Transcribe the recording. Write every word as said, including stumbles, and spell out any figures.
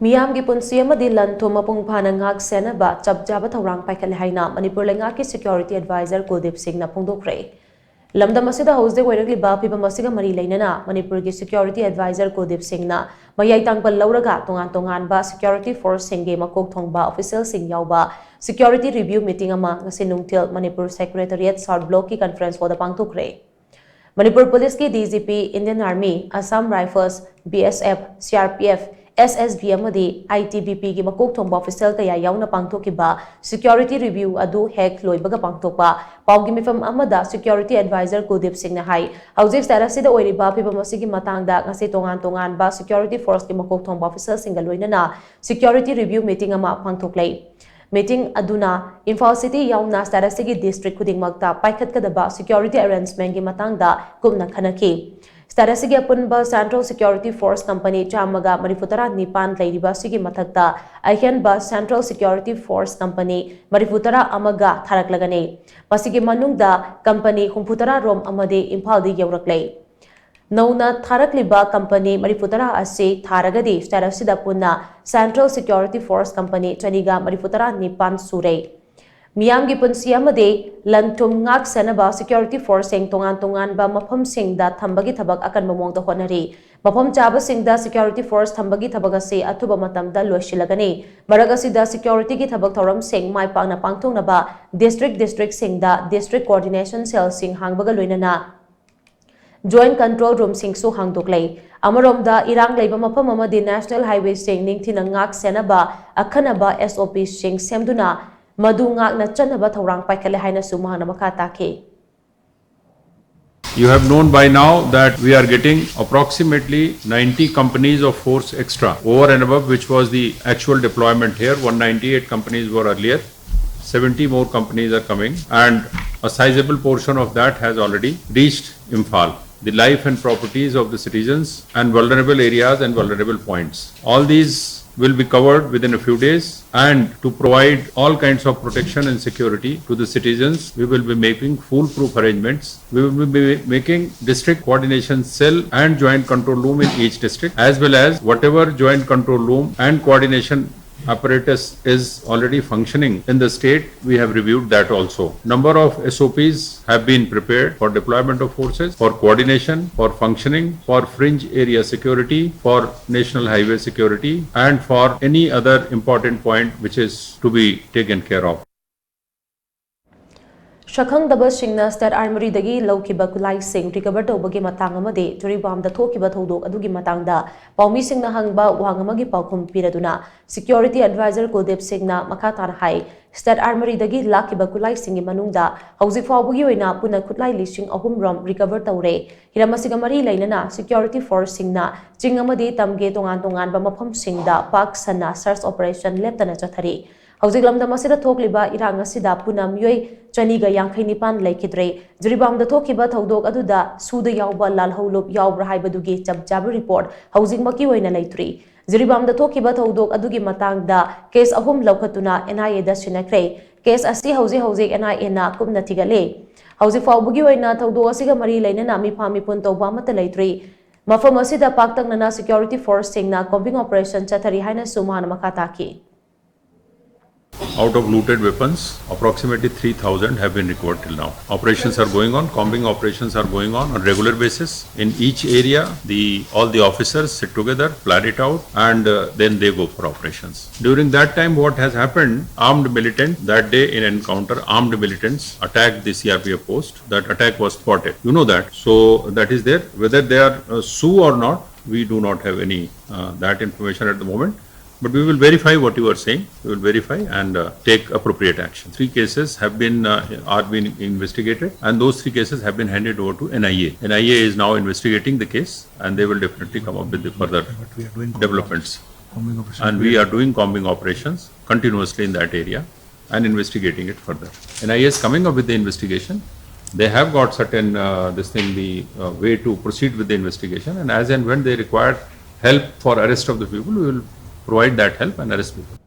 ꯃꯤꯌꯥꯝꯒꯤ ꯄꯨꯟꯁꯤ ꯑꯃꯗꯤ ꯂꯟ ꯊꯨꯝ ꯃꯄꯨꯡ ꯐꯥꯅ ꯉꯥꯛ ꯁꯦꯟꯅꯕ ꯆꯞ ꯆꯥꯕ ꯊꯧꯔꯥꯡ ꯄꯥꯏꯈꯠꯂꯦ ꯍꯥꯏꯅ ꯃꯅꯤꯄꯨꯔ ꯂꯩꯉꯥꯛꯀꯤ Security Advisor ꯀꯨꯜꯗꯤꯞ ꯁꯤꯡꯅ ꯐꯣꯡꯗꯣꯛꯈ꯭ꯔꯦ꯫ ꯂꯝꯗꯝ ꯑꯁꯤꯗ ꯍꯧꯖꯤꯛ ꯑꯣꯏꯔꯛꯂꯤꯕ ꯐꯤꯕꯝ ꯑꯁꯤꯒ ꯃꯔꯤ ꯂꯩꯅꯅ ꯃꯅꯤꯄꯨꯔꯒꯤ Security Advisor ꯀꯨꯜꯗꯤꯞ ꯁꯤꯡꯅ ꯃꯌꯥꯏ ꯇꯥꯡꯄꯜ ꯂꯧꯔꯒ ꯇꯣꯉꯥꯟ ꯇꯣꯉꯥꯟꯕ security force ꯁꯤꯡꯒꯤ ꯃꯀꯣꯛ ꯊꯣꯡꯕ official ꯁꯤꯡ ꯌꯥꯎꯕ security review meeting ꯑꯃ ꯉꯁꯤ ꯅꯨꯡꯊꯤꯜ ꯃꯅꯤꯄꯨꯔ Secretariat South Block ꯀꯤ conference hall ꯗ ꯄꯥꯡꯊꯣꯛꯈ꯭ꯔꯦ꯫ ꯃꯅꯤꯄꯨꯔ ꯄꯨꯂꯤꯁꯀꯤ DGP, Indian Army, Assam Rifles, BSF, CRPF, SSB ꯑꯃꯗꯤ ITBP ꯒꯤ ꯃꯀꯣꯛ ꯊꯣꯡꯕ official ꯀꯌꯥ ꯌꯥꯎꯅ ꯄꯥꯡꯊꯣꯛꯈꯤꯕ security review ꯑꯗꯨ ꯍꯦꯛ ꯂꯣꯏꯕꯒ ꯄꯥꯡꯊꯣꯛꯄ ꯄꯥꯎꯒꯤ ꯃꯤꯐꯝ ꯑꯃꯗ Security Advisor ꯀꯨꯜꯗꯤꯞ ꯁꯤꯡꯅ ꯍꯥꯏ, ꯍꯧꯖꯤꯛ state ꯑꯁꯤꯗ ꯑꯣꯏꯔꯤꯕ ꯐꯤꯕꯝ ꯑꯁꯤꯒꯤ ꯃꯇꯥꯡꯗ ꯉꯁꯤ ꯇꯣꯉꯥꯟ ꯇꯣꯉꯥꯟꯕ security force ꯀꯤ ꯃꯀꯣꯛ ꯊꯣꯡꯕ official ꯁꯤꯡꯒ ꯂꯣꯏꯅꯅ security review meeting ꯑꯃ ꯄꯥꯡꯊꯣꯛꯂꯦ꯫ Meeting ꯑꯗꯨꯅ ꯏꯝꯐꯥꯜ city ꯌꯥꯎꯅ state ꯑꯁꯤꯒꯤ district ꯈꯨꯗꯤꯡꯃꯛꯇ ꯄꯥꯏꯈꯠꯀꯗꯕ security arrangement ꯀꯤ ꯃꯇꯥꯡꯗ ꯀꯨꯞꯅ ꯈꯟꯅꯈꯤ꯫ State ꯑꯁꯤꯒꯤ ꯑꯄꯨꯟꯕ Central Security Force company ꯆꯥꯝꯃꯒ ꯃꯔꯤꯐꯨ ꯇꯔꯥ ꯅꯤꯄꯥꯟ ꯂꯩꯔꯤꯕ ꯑꯁꯤꯒꯤ ꯃꯊꯛꯇ ꯑꯍꯦꯟꯕ Central Security Force company ꯃꯔꯤꯐꯨ ꯇꯔꯥ ꯑꯃꯒ ꯊꯥꯔꯛꯂꯒꯅꯤ꯫ ꯃꯁꯤꯒꯤ ꯃꯅꯨꯡꯗ company ꯍꯨꯝꯐꯨ ꯇꯔꯥ ꯔꯣꯝ ꯑꯃꯗꯤ ꯏꯝꯐꯥꯜꯗ ꯌꯧꯔꯛꯂꯦ꯫ ꯅꯧꯅ ꯊꯥꯔꯛꯂꯤꯕ company ꯃꯔꯤꯐꯨ ꯇꯔꯥ ꯑꯁꯤ ꯊꯥꯔꯒꯗꯤ state ꯑꯁꯤꯗ ꯄꯨꯟꯅ Central Security Force company ꯆꯅꯤꯒ ꯃꯔꯤꯐꯨ ꯇꯔꯥ ꯅꯤꯄꯥꯟ ꯁꯨꯔꯦ꯫ ꯃꯤꯌꯥꯝꯒꯤ ꯄꯨꯟꯁꯤ ꯑꯃꯗꯤ ꯂꯟ ꯊꯨꯝ ꯉꯥꯛ ꯁꯦꯟꯅꯕ security force ꯁꯤꯡ ꯇꯣꯉꯥꯟ ꯇꯣꯉꯥꯟꯕ ꯃꯐꯝꯁꯤꯡꯗ ꯊꯝꯕꯒꯤ ꯊꯕꯛ ꯑꯀꯟꯕ ꯃꯑꯣꯡꯗ ꯍꯣꯠꯅꯔꯤ꯫ ꯃꯐꯝ ꯆꯥꯕꯁꯤꯡꯗ security force ꯊꯝꯕꯒꯤ ꯊꯕꯛ ꯑꯁꯤ ꯑꯊꯨꯕ ꯃꯇꯝꯗ ꯂꯣꯏꯁꯤꯜꯂꯒꯅꯤ꯫ ꯃꯔꯛ ꯑꯁꯤꯗ security ꯒꯤ ꯊꯕꯛ ꯊꯧꯔꯝꯁꯤꯡ ꯃꯥꯏ ꯄꯥꯛꯅ ꯄꯥꯡꯊꯣꯛꯅꯕ district district ꯁꯤꯡꯗ district coordination cell ꯁꯤꯡ ꯍꯥꯡꯕꯒ ꯂꯣꯏꯅꯅ Joint control room ꯁꯤꯡꯁꯨ ꯍꯥꯡꯗꯣꯛꯂꯦ꯫ ꯑꯃꯔꯣꯝꯗ ꯏꯔꯥꯡ ꯂꯩꯕ ꯃꯐꯝ ꯑꯃꯗꯤ national highway ꯁꯤꯡ ꯅꯤꯡꯊꯤꯅ ꯉꯥꯛ ꯁꯦꯟꯅꯕ ꯑꯈꯟꯅꯕ SOP ꯁꯤꯡ ꯁꯦꯝꯗꯨꯅ ꯃꯗꯨ ꯉꯥꯛꯅ ꯆꯠꯅꯕ ꯊꯧꯔꯥꯡ ꯄꯥꯏꯈꯠꯂꯦ ꯍꯥꯏꯅꯁꯨ ꯃꯍꯥꯛꯅ ꯃꯈꯥ ꯇꯥꯈꯤ꯫ You have known by now that we are getting approximately ninety companies of force extra over and above which was the actual deployment here. One ninety-eight companies were earlier. Seventy more companies are coming, and a sizable portion of that has already reached Imphal. The life and properties of the citizens and vulnerable areas and vulnerable points. All these will be covered within a few days, and to provide all kinds of protection and security to the citizens, we will be making foolproof arrangements. We will be making district coordination cell and joint control room in each district, as well as whatever joint control room and coordination apparatus is already functioning in the state, we have reviewed that also. Number of S O Ps have been prepared for deployment of forces, for coordination, for functioning, for fringe area security, for national highway security, and for any other important point which is to be taken care of. ꯁꯛꯈꯪꯗꯕꯁꯤꯡꯅ state ꯑꯥꯔꯃꯔꯤꯗꯒꯤ ꯂꯧꯈꯤꯕ ꯈꯨꯠꯂꯥꯏꯁꯤꯡ recover ꯇꯧꯕꯒꯤ ꯃꯇꯥꯡ ꯑꯃꯗꯤ ꯖꯤꯔꯤꯕꯥꯝꯗ ꯊꯣꯛꯈꯤꯕ ꯊꯧꯗꯣꯛ ꯑꯗꯨꯒꯤ ꯃꯇꯥꯡꯗ ꯄꯥꯎꯃꯤꯁꯤꯡꯅ ꯍꯪꯕ ꯋꯥꯍꯪ ꯑꯃꯒꯤ ꯄꯥꯎꯈꯨꯝ ꯄꯤꯔꯗꯨꯅ ꯁꯤꯀ꯭ꯌꯣꯔꯤꯇꯤ ꯑꯦꯗꯚꯥꯏꯖꯔ ꯀꯨꯜꯗꯤꯞ ꯁꯤꯡꯅ ꯃꯈꯥ ꯇꯥꯅ ꯍꯥꯏ, ꯁ꯭ꯇꯦꯠ ꯑꯥꯔꯃꯔꯤꯗꯒꯤ ꯂꯥꯛꯈꯤꯕ ꯈꯨꯠꯂꯥꯏꯁꯤꯡꯒꯤ ꯃꯅꯨꯡꯗ ꯍꯧꯖꯤꯛ ꯐꯥꯎꯕꯒꯤ ꯑꯣꯏꯅ ꯄꯨꯟꯅ ꯈꯨꯠꯂꯥꯏ ꯂꯤꯁꯤꯡ ꯑꯍꯨꯝ ꯔꯣꯝ ꯔꯤꯀꯚꯔ ꯇꯧꯔꯦ꯫ ꯍꯤꯔꯝ ꯑꯁꯤꯒ ꯃꯔꯤ ꯂꯩꯅꯅ ꯁꯤꯀ꯭ꯌꯣꯔꯤꯇꯤ ꯐꯣꯔꯁꯁꯤꯡꯅ ꯆꯤꯡ ꯑꯃꯗꯤ ꯇꯝꯒꯤ ꯇꯣꯉꯥꯟ ꯇꯣꯉꯥꯟꯕ ꯃꯐꯝꯁꯤꯡꯗ ꯄꯥꯛ ꯁꯟꯅ ꯁꯔꯆ ꯑꯣꯄꯔꯦꯁꯟ ꯂꯦꯞꯇꯅ ꯆꯠꯊꯔꯤ꯫ ꯍꯧꯖꯤꯛ ꯂꯝꯗꯝ ꯑꯁꯤꯗ ꯊꯣꯛꯂꯤꯕ ꯏꯔꯥꯡ ꯑꯁꯤꯗ ꯄꯨꯟꯅ ꯃꯤꯑꯣꯏ ꯆꯅꯤꯒ ꯌꯥꯡꯈꯩ ꯅꯤꯄꯥꯟ ꯂꯩꯈꯤꯗ꯭ꯔꯦ꯫ ꯖꯤꯔꯤꯕꯥꯝꯗ ꯊꯣꯛꯈꯤꯕ ꯊꯧꯗꯣꯛ ꯑꯗꯨꯗ ꯁꯨꯗ ꯌꯥꯎꯕ ꯂꯥꯜꯍꯧꯂꯨꯞ ꯌꯥꯎꯕ꯭ꯔꯥ ꯍꯥꯏꯕꯗꯨꯒꯤ ꯆꯞ ꯆꯥꯕ ꯔꯤꯄꯣꯔꯠ ꯍꯧꯖꯤꯛꯃꯛꯀꯤ ꯑꯣꯏꯅ ꯂꯩꯇ꯭ꯔꯤ꯫ ꯖꯤꯔꯤꯕꯥꯝꯗ ꯊꯣꯛꯈꯤꯕ ꯊꯧꯗꯣꯛ ꯑꯗꯨꯒꯤ ꯃꯇꯥꯡꯗ ꯀꯦꯁ ꯑꯍꯨꯝ ꯂꯧꯈꯠꯇꯨꯅ ꯑꯦꯟ ꯑꯥꯏ ꯑꯦꯗ ꯁꯤꯟꯅꯈ꯭ꯔꯦ꯫ ꯀꯦꯁ ꯑꯁꯤ ꯍꯧꯖꯤꯛ ꯍꯧꯖꯤꯛ ꯑꯦꯟ ꯑꯥꯏ ꯑꯦꯅ ꯀꯨꯞꯅ ꯊꯤꯒꯠꯂꯤ꯫ ꯍꯧꯖꯤꯛ ꯐꯥꯎꯕꯒꯤ ꯑꯣꯏꯅ ꯊꯧꯗꯣꯛ ꯑꯁꯤꯒ ꯃꯔꯤ ꯂꯩꯅꯅ ꯃꯤꯐꯥ ꯃꯤꯄꯨꯟ ꯇꯧꯕ ꯑꯃꯠꯇ ꯂꯩꯇ꯭ꯔꯤ꯫ ꯃꯐꯝ ꯑꯁꯤꯗ ꯄꯥꯛꯇꯛꯅꯅ ꯁꯤꯀ꯭ꯌꯣꯔꯤꯇꯤ ꯐꯣꯔꯁꯁꯤꯡꯅ ꯀꯣꯝꯕꯤꯡ ꯑꯣꯄꯔꯦꯁꯟ ꯆꯠꯊꯔꯤ ꯍꯥꯏꯅꯁꯨ ꯃꯍꯥꯛꯅ ꯃꯈꯥ ꯇꯥꯈꯤ꯫ Out of looted weapons, approximately three thousand have been recovered till now. Operations are going on, combing operations are going on on regular basis. In each area, the all the officers sit together, plan it out, and uh, then they go for operations. During that time, what has happened? Armed militant that day in encounter, armed militants attacked the C R P F post. That attack was spotted. You know that, so that is there. Whether they are uh, SoO or not, we do not have any uh, that information at the moment. But we will verify what you are saying. We will verify and uh, take appropriate action. Three cases have been uh, are being investigated, and those three cases have been handed over to N I A. N I A is now investigating the case, and they will definitely come up with the further But we are doing developments. Combing operation. And we are doing combing operations continuously in that area and investigating it further. N I A is coming up with the investigation. They have got certain uh, this thing, the uh, way to proceed with the investigation, and as and when they require help for arrest of the people, we will provide that help and arrest people.